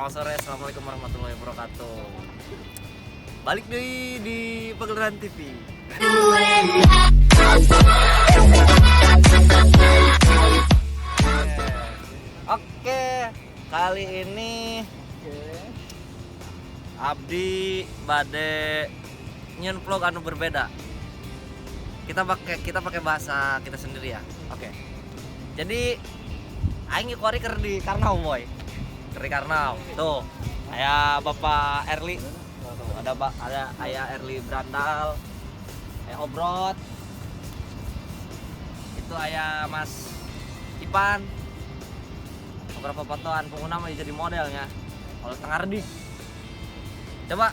Selamat sore, assalamualaikum warahmatullahi wabarakatuh. Balik di Pagelaran TV. Oke, kali ini abdi bade nyieun vlog anu berbeda. Kita pakai bahasa kita sendiri ya. Oke. Jadi aing kuari keur di Karnau, boy. Keur di Karnau. Tuh, aya Bapak Erli. Tuh, ada ada aya Erli Brandal. Aya Obrot. Itu aya Mas Ipan. Beberapa fotoan pengguna mah jadi modelnya. Kalau tengah redik. Coba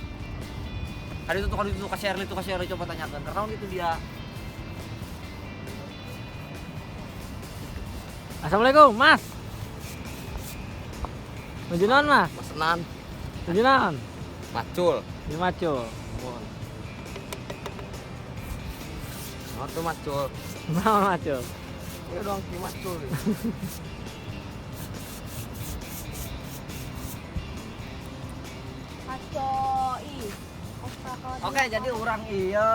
kali itu kasih Erli tuh, kasih Erli, coba tanyakan karena itu dia. Assalamualaikum, Mas. Nuju naon, Mas? Mesenan. Nuju naon? Macul. Ini macul. Oh, tuh macul. Naon macul? Ya dong, ki macul. Maco ih. Oke, jadi urang iya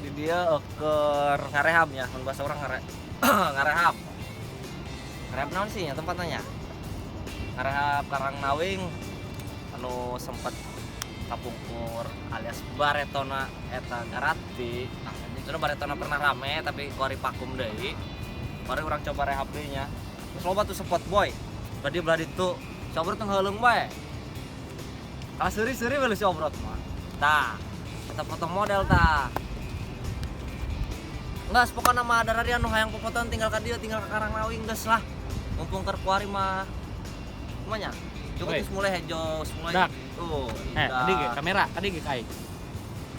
di dia keur ngarehab ya, mun bahasa urang ngarehab. Ngarehab naon sih ya tempatnya? Ngarehab Karang Nawing anu sempat kapungkur alias Baretona eta garati. Nah, itu Baretona pernah rame tapi kuari vakum deui. Mari urang coba rehab deui nya. Terus loba tuh spot boy. Badi belah ditu, si Obrot ngaheuleung bae. Kalau seuri-seuri bae si Obrot mah. Tah, kita foto model tah. Enggak, pokoknya mah ada anu hayang popotoan tinggal ka dieu, tinggal ke Karang Nawing geus lah. Mumpung keur kuari mah. Kumanya? Cukup Oi. terus mulai hejo, mulai. Dak. Tuh, Eh, tadi ge kamera, tadi ge ka aing.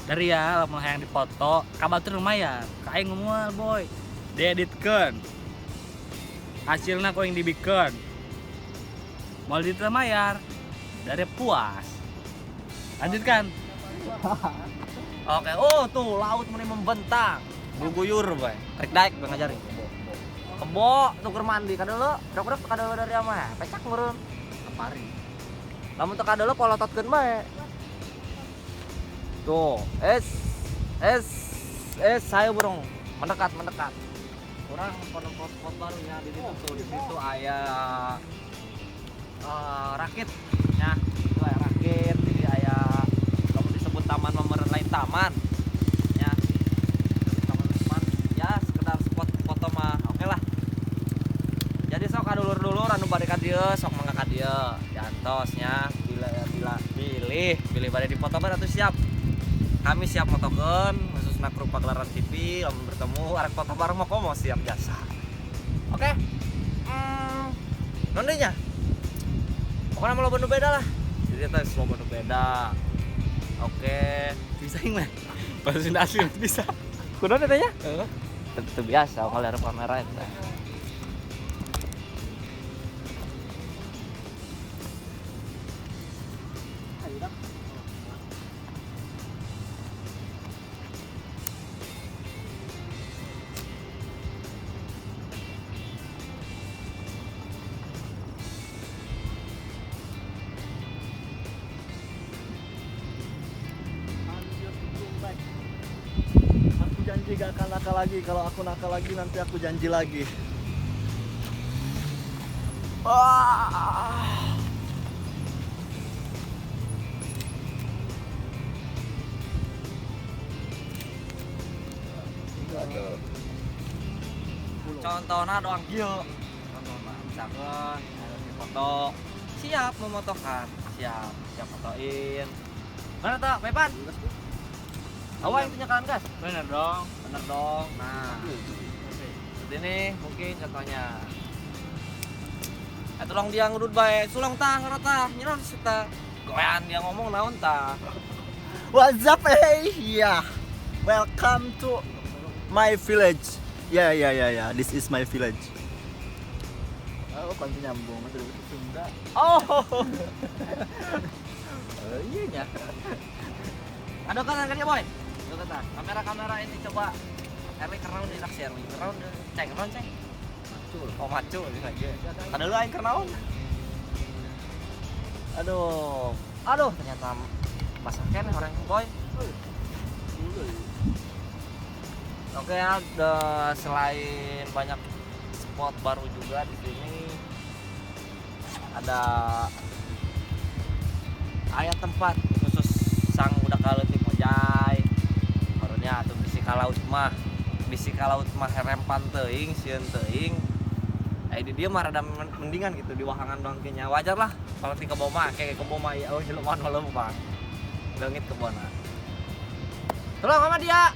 Dari ya, lamun hayang dipoto, ka batur lumayan. Ka aing moal, boy. Dieditkeun. Hasilna ku aing dibikeun. Moal ditu mayar. Dari puas. Lanjutkan. Oke, oh tuh laut mulai membentang. Guguyur bae. Rek daek bang ngajarin. Kebo tuh keur mandi kadeuleuk, dok-dok kadeuleuk dari ama. Pecak meureun. Kepari. Lamun teu kadeuleuk polototkeun bae. Tuh, es es es saya burung mendekat mendekat. Urang foto spot barunya di situ tuh, di situ aya rakit ya, itu aya rakit, jadi aya kalau disebut taman mah lain taman ya, taman taman ya sekedar spot foto mah oke lah. Jadi sok kadulur-dulur anu bade ka dieu sok mangga ka dieu diantos nya, bila bila pilih pilih bade dipoto atuh siap, kami siap motokeun khususna kru Pagelaran TV. Lamun bertemu arek foto bareng mah komo siap jasa. Oke, naon deui nya, pokoknya mau loba nu beda lah, jadi eta geus loba nu beda. Oke. Bisa aing mah. Bahasa Sunda asli bisa. Kunaon eta nya? Heeh. Itu biasa kalau ada kamera eta. Aku janji gak akan nakal lagi. Kalau aku nakal lagi nanti aku janji lagi. Ah. Contohnya doang kieu, contohnya misalkan ada di foto siap memotokan, siap siap fotoin. Mana tak Pepan awal yang punya kalian gas. Bener dong. Bener dong. Nah, seperti ini mungkin contohnya. Eh, tolong dia ngudut bae sulong tah ngerot tah nyerot sih tah goyang dia ngomong naon tah. What's up, hey? Yeah. Welcome to my village. Yeah, yeah, yeah, yeah. This is my village. Oh, konten nyambung masih dari Sunda. Oh. Oh, iya nya. Ada kan kan ya boy? Ada kata. Kamera-kamera ini coba Erli kernaun di taksi Erli. Kernaun ceng, kernaun ceng. Macul. Oh, macul ini lagi. Ada lu aing kernaun. Aduh. Aduh, ternyata basah keneh orang boy. Oke ya, selain banyak spot baru juga di sini ada aya tempat khusus sang budak kaleutik mojay. Barunya atuh bisi ka laut mah, bisi ka laut mah herempan teuing, sieun teuing. Di dieu mah rada mendingan gitu di wahangan doang nya. Wajar lah kalau ti kebo mah kayak kebo mah ya jelema nu leumpang. Leungit kebona. Tolong sama dia.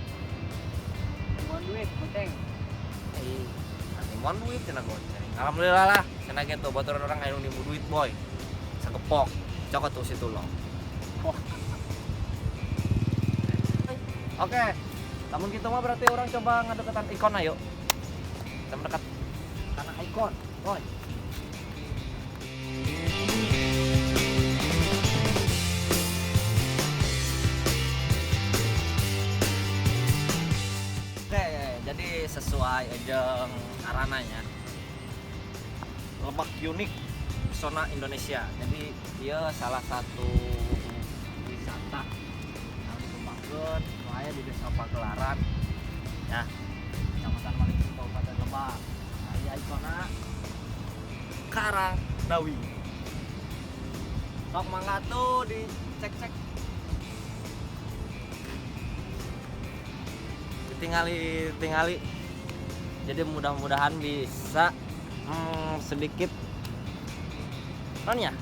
Mau duit goceng. Nanti mau duit cenah goceng. Alhamdulillah lah cenah gitu baturan orang aya nu nimu duit boy. Sagepok. Cokot tuh situ loh. Oke. Namun gitu mah berarti orang coba ngedeketan ikon ayo. Kita mendekat karena ikon, boy. Oke, jadi sesuai jeung arananya. Lebak unik pesona Indonesia. Jadi dia salah satu wisata yang dikembangkan aya di Desa Pagelaran ya, Kecamatan Malingping, Kabupaten Lebak. Nah, iya ikona Karang Nawi. Sok mangga tuh dicek-cek. Ditingali-tingali. Jadi mudah-mudahan bisa sedikit non ya.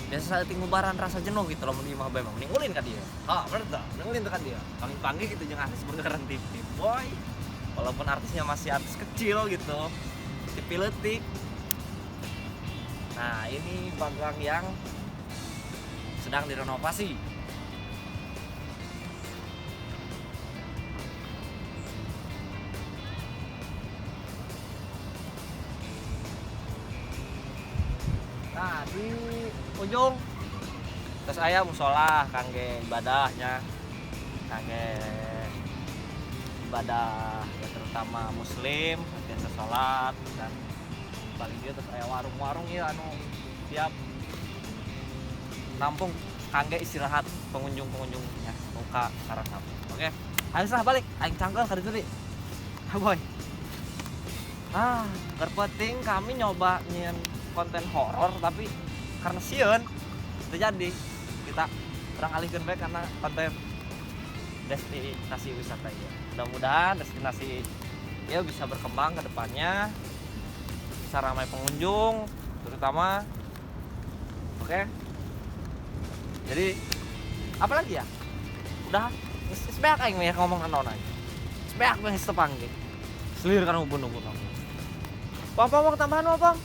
Biasa saat ngubaran rasa jenuh gitu loh mun imah bae mah mending ulin ka dieu. Ha, bener tah, mending ulin ka dieu. Paling panggih gitu jeung artis beneran TV boy. Walaupun artisnya masih artis kecil gitu. TV leutik. Nah, ini bagang yang sedang direnovasi. Nah, di ujung terus aya musola kangge ibadahnya, kangge ibadah ya terutama muslim biasa sholat dan paling dia terus aya warung-warung ya anu siap nampung kangge istirahat pengunjung-pengunjungnya muka Karang Nawi. Oke, ayo sah balik aing cangkel ka ditu deui. Ha boy. Ah, keur penting kami nyoba nyieun konten horor tapi karena sieun terjadi kita kurang alihkeun bae karena konten destinasi wisata ya. Mudah-mudahan destinasi ya bisa berkembang ke depannya, bisa ramai pengunjung terutama. Oke. Jadi apa lagi ya? Udah geus beak aing mah ngomong naon aing. Geus beak mah geus tepang ge. Selir kan ubun-ubun. Pong pong tambahan pong.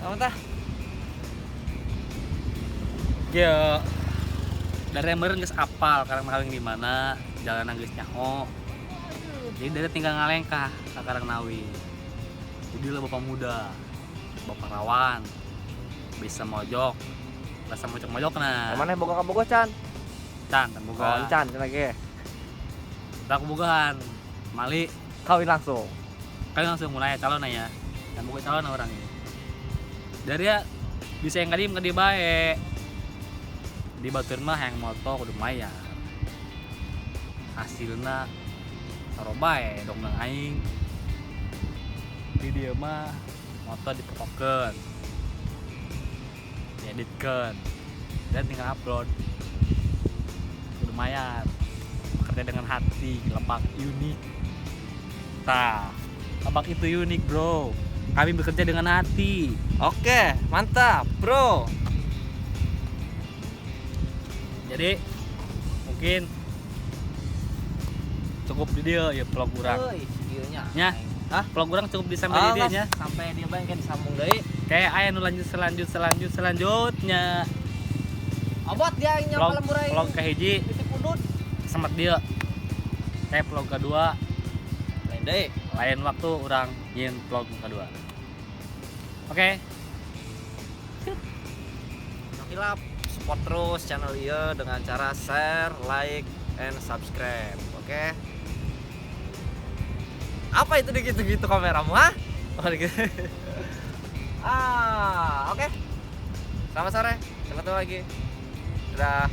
Sama tah. Ya dari meureun geus apal Karang Nawi di mana, jalanan geus nyaho. Jadi dari tinggal ngalengkah ka Karang Nawi. Jadi lah bapak muda, bapak rawan, bisa mojok, rasa mojok-mojok nah. Mana boga kabogoh can? Can, can boga. Oh, can can lagi. Tak bogaan, mali kawin langsung. Kawin langsung mulai calon ya. Dan boga calon orang ini. Dari ya bisa yang kadim kadi bae. Di batur mah yang moto kudu mayar. Hasilna saro bae dong nang aing. Di dieu mah moto dipotokeun. Dieditkeun. Dan tinggal upload. Kudu mayar. Bekerja dengan hati, Lebak unik. Tah, Lebak itu unik, bro. Kami bekerja dengan hati. Oke, mantap, bro. Jadi mungkin cukup di dia ya vlog urang. Nya. Hah? Vlog urang cukup di sampai di dia nya. Sampai dia bae engke disambung deui. Kayak aya nu lanjut selanjutnya. Obot dia nya lembur aing. Vlog kahiji titip udut. Semet dia. Kayak vlog kedua. Lain deui. Lain waktu urang nyin vlog kedua. Oke. Hilap support terus channel ieu dengan cara share, like, and subscribe. Oke. Apa itu gitu-gitu kameramu, ha? Oh, gitu. Ah, oke. Selamat sore, sampai ketemu lagi. Dadah.